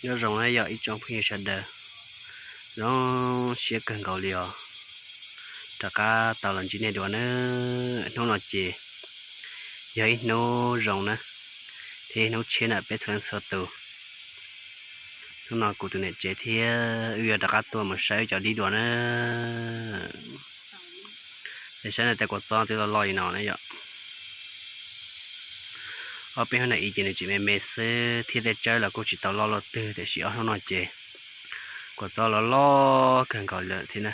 Nyob zoo na yog ib tsoom phooj ywg sawv daws, zoo siab kawg nkaus li os. Rov qab tau los ntsib nej dua na. Hnub no ces yog ib hnub zoo na, thiab ib hnub tshiab na peb txhua leej txhua tus. Hnub no kuv tus niam tsev thiab wb yuav rov qab tuaj mus saib wb cov dib dua na. Es saib no tej kua txob twb loj loj li no na yom. Ob peb hnub no ib ces nws tseem me me xwb thiab tej tsawb los kuj tsis tau loj luaj twg, tiam sis ob hnub no ces kua txob loj loj kawg nkaus lawm thiab na.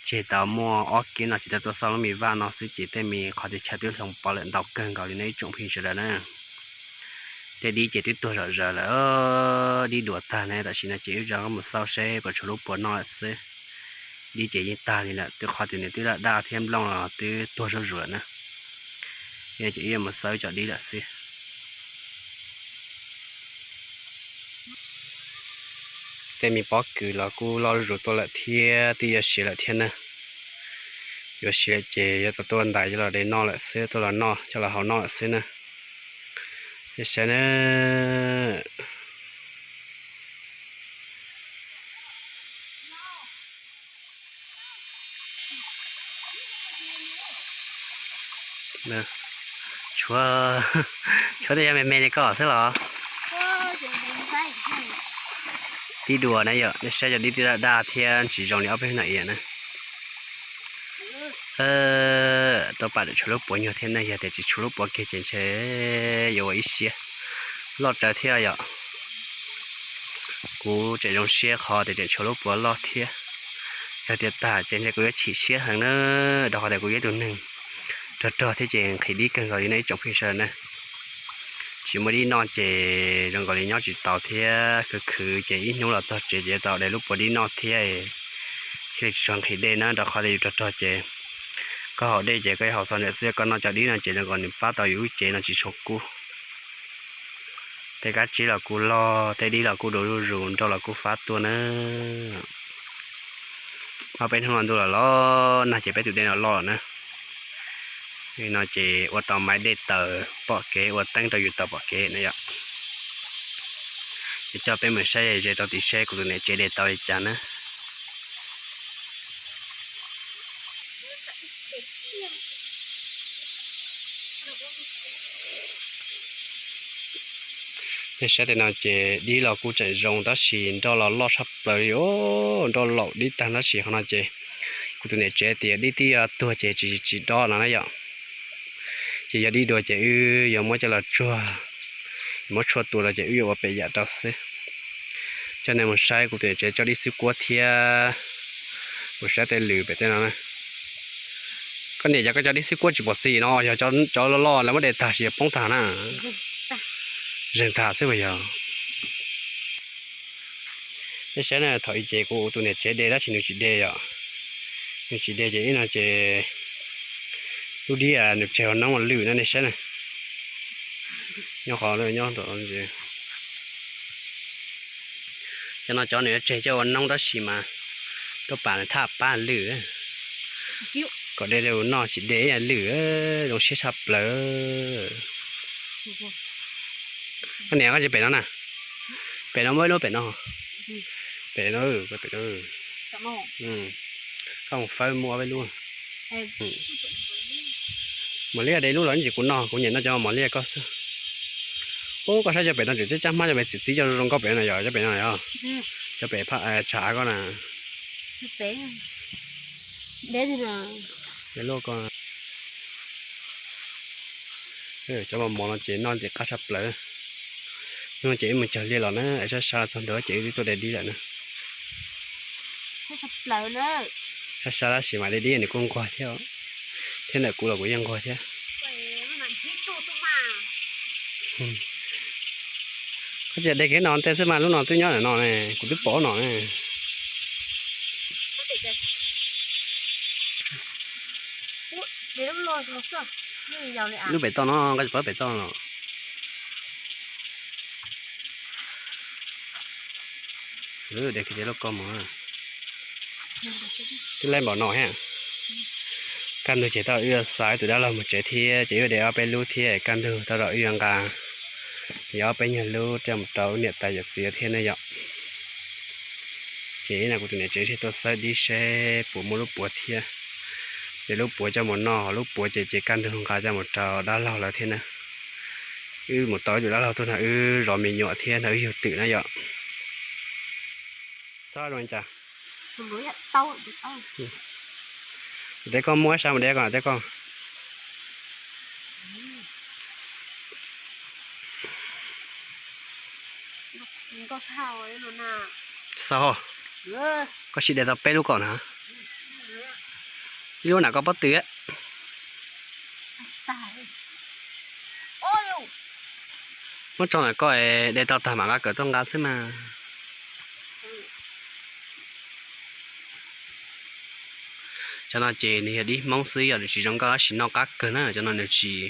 Tseg tau muaj ob kib no tsis tau tuaj xauj lub me vaj no xwb ces tej me qhov teb chaws twb hloov pov lawm ntau kawg nkaus li no ib tsoom phooj ywg sawv daws na. Tej dib ces twb tuag zom zaws lawm, dib dua tag ne, tam sim no ces wb rov qab mus xauj seb puas tshuav lub puav noj lawm xwb. Dib ces yeej tag li lawm, twb qhov twg nws twb daj daj thiab nplooj los twb tuag zuj zus lawm na. Ces wb yuav mus xauj cov dib lawm xwb. Tej me pob kws los kuj loj zuj zus tuaj lawm thiab twb yuav siav lawm thiab na. Yuav siav lawm ces yuav tau tuaj ntais coj los de noj lawm xwb, tuaj los noj coj los hau noj lawm xwb na. Nej saib na. Tshuav, tshuav tej yog me me li koj xwb los? Dib dua na yom, nej saib cov dib twb daj daj thiab tsis zoo li ob peb hnub no ib yam na. Tuaj pam tseem tshuav lub puav nyuag thiab ne, yog tias tsis tshuav lub puav kiag ces ntshe yuav ua ib siab loj raws thiab yom. Kuv tseem zoo siab qhov tias tseem tshuav lub puav loj thiab. Yog tias tag ces ntshe kuv yuav chim siab heev na, rau qhov tias kuv yog ib tug neeg rog rog thiab ces nqhis dib kawg nkaus li no ib tsoom phooj ywg sawv daws na. Tsis muaj dib noj ces zoo nkaus li nyob tsis tau thiab, khwv khwv ces ib hnub los txog tsev ces yuav tau de lub puav dib noj thiab. Thiaj li tsis tshua nqhis dej na, rau qhov tias yus rog rog ces koj haus dej ces koj yuav haus txog ntawm xwb, koj noj cov dib no ces zoo nkaus nws pab tau yus lub cev no tsis tshua kub. Tej kab tsib los kuj loj, tej dib los kuj du zuj zus, nroj los kuj fab tuaj na. Ob peb hnub no ntuj los los nag ces peb tus dej no loj lawm na. Li no ces ua tau maiv dej taws pom kev, ua teeb rau yus taws pom kev na yom. Ces coj peb mus saib ze rau tim seb kuv tus niam tsev de tau li cas na. Nej saib tej no ces dib los kuj tseem zoo tab sis nroj los loj tshaj plaws li os, nroj laum dib tag tab sis qhov no ces kuv tus niam tsev tias dib twb yuav tuag ces tsis tsis dob no na yom. Ces yog dib dua ces wb yuav muab coj los tsuag, muab tshuaj tua rau ces wb yuav ua pem yam rau xwb. Coj nej mus saib kuv tus niam tsev cov dib xwb kuab thiab mus saib tej lwm pem tej no na. Koj niam, yog koj cov dib xwb kuab tsis pom txi no, yog cov loj loj lawv muab de tag tsis yog poob tag na. Zeeg tag xwb puas yog? Nej saib na, thaum ub ces kuv tus niam tsev de tab sis nws tsis de yom. Nws tsis de ces ib no ces lub dib nws tseg ua noob ua lwj na, nej saib na. Nyob qhov nyob cov no cov nws yuav tseg coj ua noob tab sis mas tuaj pam nws thaj pab lwj. Kom de ua noj tsis de ib yam lwj, zoo siab tshaj plaws. Koj niam, koj tsis pem no na? Pem no muaj ib lub pem no. Pem no, pem no. Koj mus fawb muaj ob peb lub. Mos liab de lub los ib ntsis kuv noj, kuv nyiam noj cov mos liab koj xwb. Ub, koj saib cov pem no tseem tsab hmab, cov pem txwv txib coj zoo nkauj pem no yog cov pem no yog. Cov pem phaj tshav koj na. Lub koj. Cov mos mos no ces noj ntxim qab tshaj plaws. Hnub no ces wb mus cog liaj los na, es sab sab txog ntua ces wb twb tuaj de dib lawm na. Sab sab tab sis mas de dib nws kuj nquag thiab, thiab ntawm kuv los kuv yeej nquag thiab. Koj cia de kiag no tej xwb mas, lub no twb nyob ntawm no ne, kuv twb pom no ne. Lub pem toj no, koj tsis pom pem toj no. De kiag cov loj koj mus. Twb laib npaum no thiab. Kaj ntug ces tau wb xav tus dab laug mus tsev thiab ces wb de ob peb lub thiab, kaj ntug tau rau wb yuav nqa Yog peb nyuag lub rau mus rau niam tais yawm txiv thiab ne yom. Ces ib no kuv tus niam tsev thiaj tuaj xawb dib seb puas muaj lub puav thiab. Ces lub puav coj mus noj, lub puav ces ces kaj ntug nqa coj mus rau dab laug lawv thiab na. Wb mus tau ib tus dab laug tuaj no wb zov me nyuam thiab no wb yug twm na yom. Xab zoo cas? Tej koj muab sab mus de koj tej koj. Xab ho, koj sim de tau peb lub kom na. Ib lub na koj pob tw. Muab tso ntawm koj, de tau tag mam nqa kawm tuaj nqa xwb mas. Cov no ces nws yog dib Hmoob xwb, yog nws tsis zoo nkauj tab sis noj qab kawg na. Cov no nws tsis,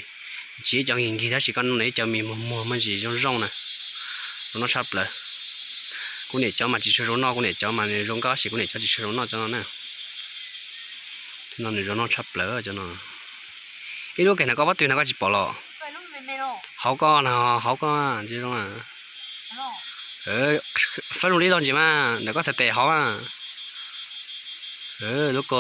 tsis ib co nkig nkig tab sis koj noj nws ib co me muag muag muaj ntsis zoo zoo na. Zoo noj tshaj plaws. Kuv niam cov mas tsis tshua zoo noj, kuv niam cov mas nws zoo nkauj tab sis kuv niam cov tsis tshua zoo noj cov no na. No nws zoo noj tshaj plaws cov no. Ib lub keg no koj pob tw no koj tsis pom los? Hauv koj no, hauv koj tsis zoo. Fab zoo li loj ntsis mas ntawm koj txhais tes hauv. Lub ko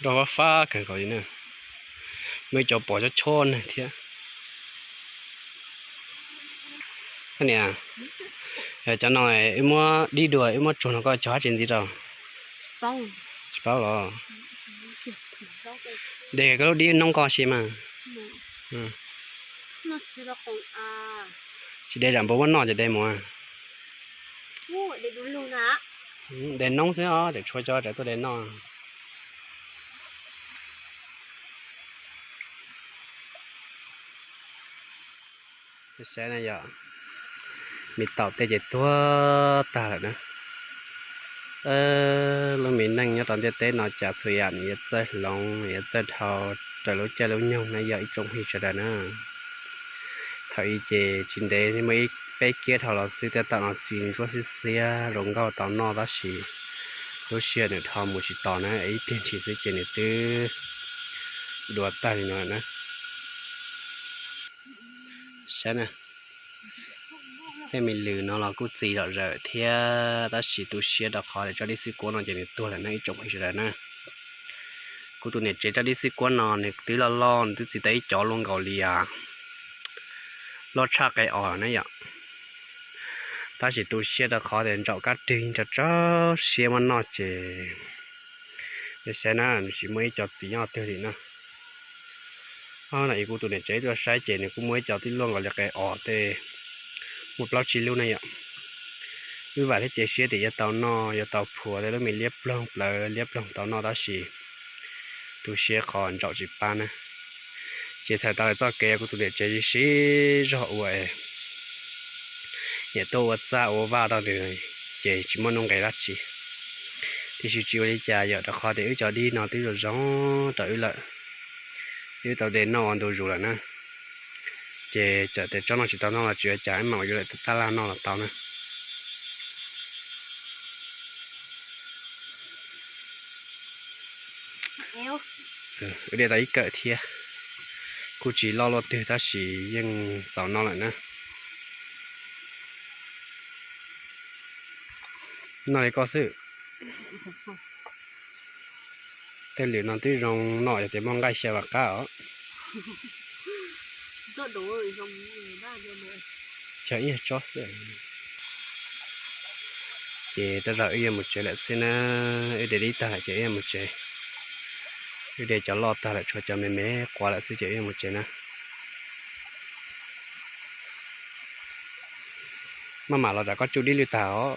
nroj fab fab kawg nkaus li na. Muaj ib co pom chob chob neeg thiab. Niam, cov no wb muab dib dua wb muab tsuag no koj cog dab tsi ntxiv rau? Tsis paub los? De koj lub dib noob koj si mas. Tsis de zam npua muab noj ces de mus. De noob xwb os, tseem tshuav cov tseem tuaj de noj. Saib na yom, me taum tej ces tuag tag lawm na. Lub me neej nyob rau ntiaj teb no cas txhua yam nws yuav txawj hloov yuav txawj dhau raws lub caij lub nyoog na yom ib tsoom phooj ywg sawv daws na. Thaum ub ces tsis ntev muaj ib peb kiab dhau los xwb tej taum no txi ntsuab xiab xiab zoo nkauj tau noj tab sis lub sij hawm nws dhau mus tsis tos na ib pliag ntshis xwb ces nws twb dua tag li no lawm na. Saib na, tej me lws no los kuj txi zom zaws thiab tab sis tu siab rau qhov tias tsob dib xwb kuab no ces nws tuag lawm na ib tsoom phooj ywg sawv daws na. Kuv tus niam tsev tsob dib xwb kuab no nws twb loj loj nws twb txi tau ib cov luaj nkaus li loj tshaj qe os na yom. Tab sis tu siab rau qhov tias ntsaum kab rwg yeej rau rau siab muab noj ces saib na nws tsis muaj ib co txiv nyob twg li na. No ib kuv tus niam tsev tuaj saib ces nws kuj muaj ib co twb luaj nkaus li qe os tej muaj plaub tsib lub na yom. Wb vam thiab cia siab tias yuav tau noj yuav tau phua tej lub me liab ploog plawv liab ploog tau noj tab sis tu siab qhov ntsaum tsis pab na. Ces txhais tau lawm txoj kev kuv tus niam tsev siv zog ua es niam tuaj ua txaj ua vaj rau nws ces tsis muaj nuj nqis dab tsi. Tiam sis tsis ua li cas yom rau qhov tias wb cov dib no twb zoo zoo rau wb lawm, wb tau de noj ua ntu zus lawm na. Ces txawm tias tsob no tsis tau noj los tsis ua cas wb mam ua yuav lawm tab laj noj los tau na. Wb de tau ib kawm thiab, kuj tsis loj luaj twg tab sis yeej txaus noj lawm na. Noj li koj xwb. Tej lwm no twb zoo noj yog tias muaj nqaij xyaw vam qab os. Cog ib tsob xwb. Ces tej zaum wb yuav mus tsev lawm xwb na. Wb de dib tag lawm ces wb yuav mus tsev. Wb de cov loj tag lawm tshuav cov me me quav lawm xwb ces wb yuav mus tsev na. Maj mam los tsam koj tsuj dib lwj tag os.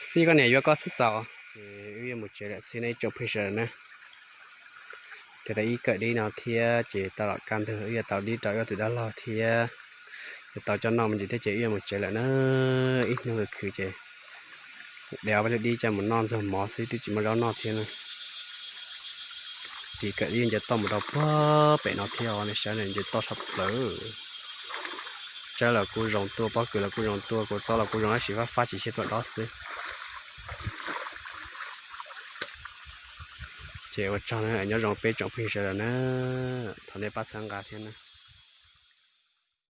Xij koj niam yuav koj xwb txaus. Ces wb yuav mus tsev lawm xwb nej ib tsoom phooj ywg sawv daws na. Ces tau ib kawm dib no thiab ces tau los kaj ntug wb yuav tau dib rau wb tus dab laug thiab yuav tau coj noj me ntsis thiab ces wb yuav mus tsev lawm na. Ib hnub khwv ces de ob peb lub dib coj mus noj ntxuag mov xwb twb tsis muaj zaub noj thiab na. Ris kawm dib nce toj mus rau puag pem no thiab os, nej saib nce toj tshaj plaws. tsawb los kuj zoo tuaj, pob kws los kuj zoo tuaj, kua txob los kuj zoo tab sis fab fab tsis sib tuaj dob xwb. Ces ua tsaug, nyob zoo peb tsoom phooj ywg sawv daws na, thov nej pab txhawb nqa thiab na.